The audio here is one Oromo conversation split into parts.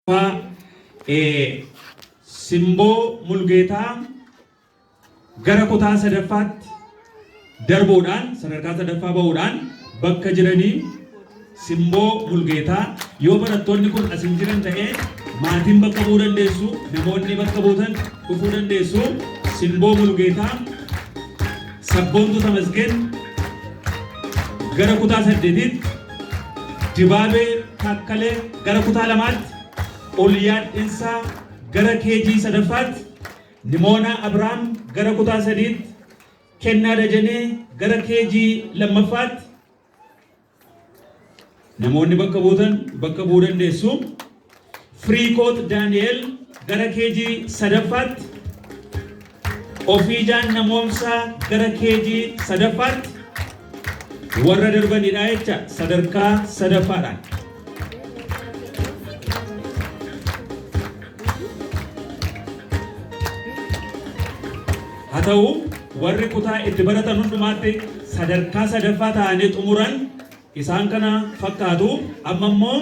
Ffaa Simboo Mulgeetaa gara kutaa sadaffaatti darbuudhaan sadarkaa sadaffaa bahuudhaan bakka jiranii Simboo Mulgeetaa yoo barattoonni kun as hin jiran ta'e maatiin bakka bu'uu dandeessu namoonni bakka buutan dhufuu dandeessu Simboo Mulgeetaa Sabboontuu Tamasgen gara kutaa saddeetiitti Dibaabee Taakkalee gara kutaa lamaatti, Olyaad Dhinsaa gara KG sadaffaatti, Nimoonaa Abrahaam gara kutaa sadiitti, Kennaa Dajanee gara KG lammaffaatti, Namoonni bakka buutan bakka bu'uu dandeessu. Firiikoot Daani'el gara KG sadaffaatti, Ofiijaan Namoomsaa gara KG sadaffaatti warra darbanidha jecha sadarkaa sadaffaadhaan. Haa ta'u warri kutaa itti baratan hundumaatti sadarkaa sadaffaa ta'anii xumuran isaan kana fakkaatu. Amma immoo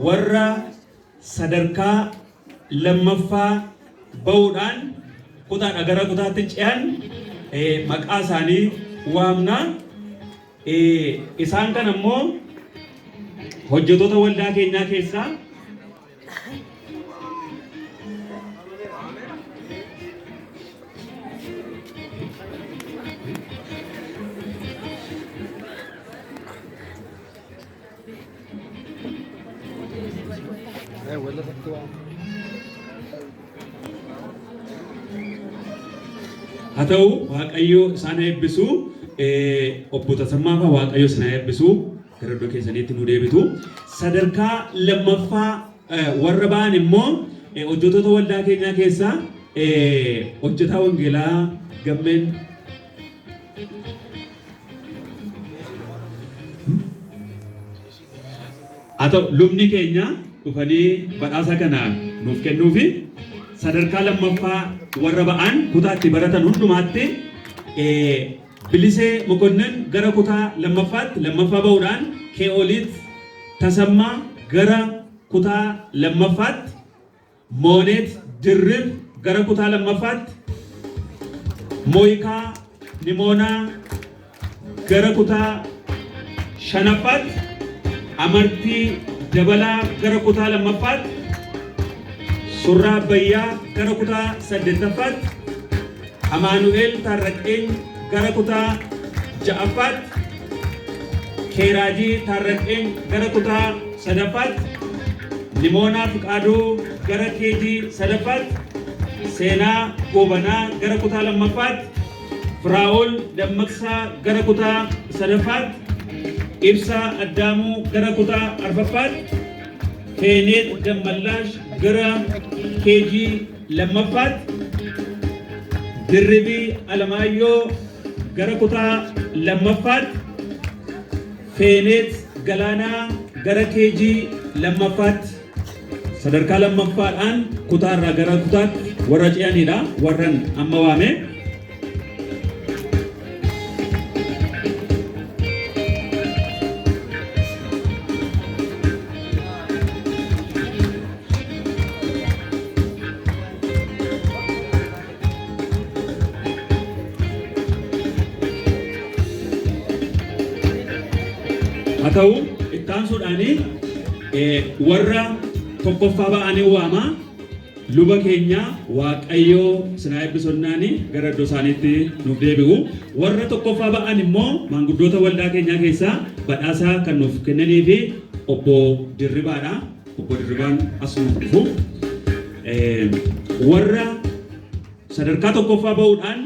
warra sadarkaa lammaffaa ba'uudhaan kutaadha gara kutaatti ce'an maqaa isaanii waamna. Isaan kana immoo hojjetoota waldaa keenyaa keessaa Haa ta'u Waaqayyo isaan haa eebbisu. Obbo Tasammaa fa'aa Waaqayyo isin haa eebbisu. Gara iddoo keessaniitti nu deebitu. Sadarkaa lammaffaa warra ba'an immoo hojjettoota waldaa keenyaa keessaa hojjetaa wangeelaa Gammeen Haa ta'u lubni keenya dhufanii badhaasa kana nuuf kennuufi sadarkaa lammaffaa warra ba'an kutaa itti baratan hundumaatti Bilisee Mokonnin gara kutaa lammaffaatti lammaffaa ba'uudhaan Kee'oliit Tasammaa gara kutaa lammaffaatti Mooneet Dirrib gara kutaa lammaffaatti, Mooyikaa Nimoonaa gara kutaa shanaffaatti, Amartii Dabalaa gara kutaa lammaffaatti, Surraa Abbayyaa gara kutaa saddeettaffaatti, Amaanu'eel Taarraqeeny gara kutaa ja'affaatti, Keeraajii Taarraqeeny gara kutaa sadaffaatti, Nimoonaa Fiqaaduu gara KG sadaffaatti, Seenaa Goobanaa gara kutaa lammaffaatti, Firaa'ol Dammaqsaa gara kutaa sadaffaatti, Ibsaa Addaamuu gara kutaa arfaffaatti, Feeneet Dammallaash gara KG lammaffaatti, Dirribii Alamaayyoo gara kutaa lammaffaatti, Feeneet Galaanaa gara KG lammaffaatti sadarkaa lammaffaadhaan kutaarraa gara kutaatti warra ce'anidha warran amma waame. Haa ta'u itti aansuudhaan warra tokkoffaa ba'anii waama luba keenya Waaqayyoo isin haa eebbisu jennaani gara iddoo isaaniitti nuuf deebi'u. Warra tokkoffaa ba'an immoo maanguddoota waldaa keenyaa keessaa badhaasa kan nuuf kennanii fi obbo Dirribaadha. Obbo Dirribaan as nuuf dhufu. Warra sadarkaa tokkoffaa ba'uudhaan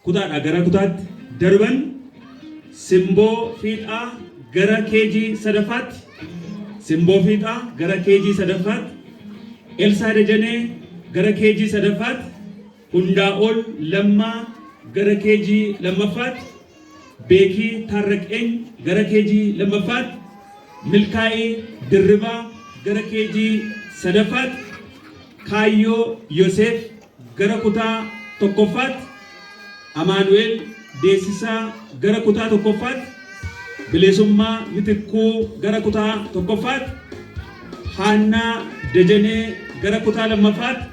kutaadhaa gara kutaatti darban Simboo Fiixaa gara KG sadaffaatti, Simboo Fiixaa gara KG sadaffaatti, Elsaa Dajanee gara KG sadaffaatti, Hundaa'ol Lammaa gara KG lammaffaatti, Beekii Taarraqeeny gara KG lammaffaatti, Milkaa'ii Dirribaa gara KG sadaffaatti, Kaayyoo Yoseef gara kutaa tokkoffaatti, Amaanu'eel Deessisaa gara kutaa tokkoffaatti, Bilisummaa Mitikkuu gara kutaa tokkoffaatti, Haannaa Dajanee gara kutaa lammaffaatti,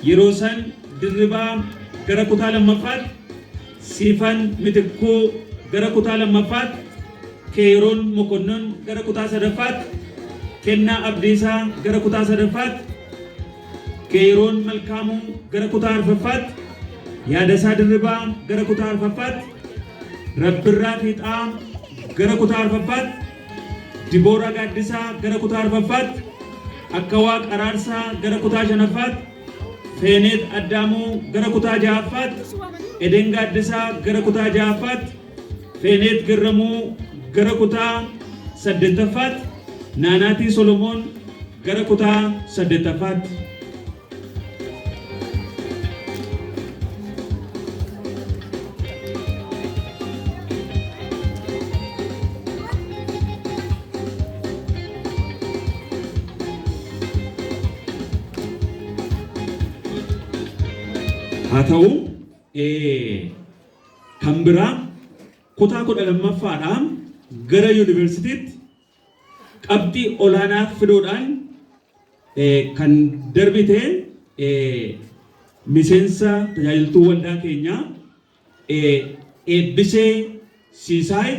Yeroosan Dirribaa gara kutaa lammaffaatti, Siifan Mitikkuu gara kutaa lammaffaatti, Keeroon Mokonnon gara kutaa sadaffaatti, Kennaa Abdiisaa gara kutaa sadaffaatti, Keeroon Malkaamuu gara kutaa arfaffaatti, Yaadasaa Dirribaa gara kutaa arfaffaatti, Rabbirraa Fiixaa gara kutaa arfaffaatti, Dibooraa Gaaddisaa gara kutaa arfaffaatti, Akkawaaq Araarsaa gara kutaa shanaffaatti, Feeneet Addaamuu gara kutaa ja'affaatti, Eden Gaaddisaa gara kutaa ja'affaatti, Feeneet Garramuu gara kutaa saddeettaffaatti, Naanaatii Solomoon gara kutaa saddeettaffaatti. Haa ta'u, kan biraa kutaa 12ffaadhaa gara yuunivarsiitiitti qabxii olaanaa fiduudhaan kan darbite miseensa tajaajiltuu waldaa keenyaa Eebbisee Siisaay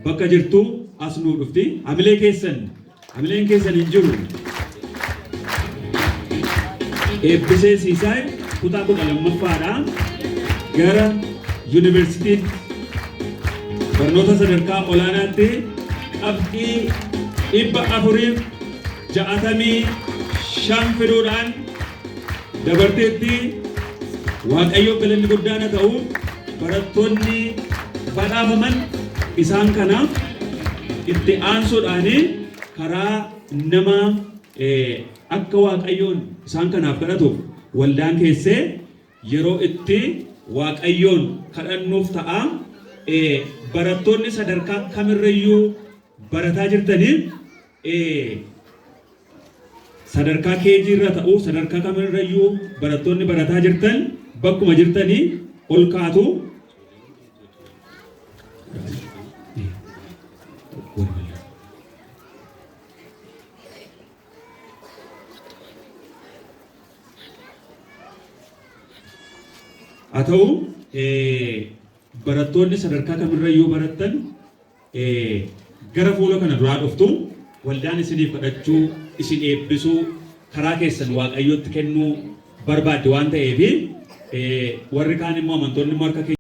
bakka jirtu as nuu dhufti. Hamilee keessan hamileen keessan hin jiru. Eebbisee Siisaay kutaa 12ffaadhaa gara yuunivarsiitiitti barnoota sadarkaa olaanaatti qabxii 465 fiduudhaan dabarteetti. Waaqayyoof galanni guddaan haa ta'u. Barattoonni badhaafaman isaan kana. Itti aansuudhaan karaa nama akka Waaqayyoon isaan kanaaf kadhatuuf waldaan keessee yeroo itti Waaqayyoon kadhannuuf ta'a. Barattoonni sadarkaa kamirrayyuu barataa jirtanii, sadarkaa KG irra ta'u, sadarkaa kamirrayyuu barattoonni barataa jirtan bakkuma jirtanii ol kaatu. Haa ta'u, barattoonni sadarkaa kamirrayyuu barattan gara fuula kana duraa dhuftu, waldaan isiniif kadhachuu, isin eebbisuu, karaa keessan Waaqayyotti kennuu barbaaddi waan ta'eef, warri kaan immoo amantoonni immoo harka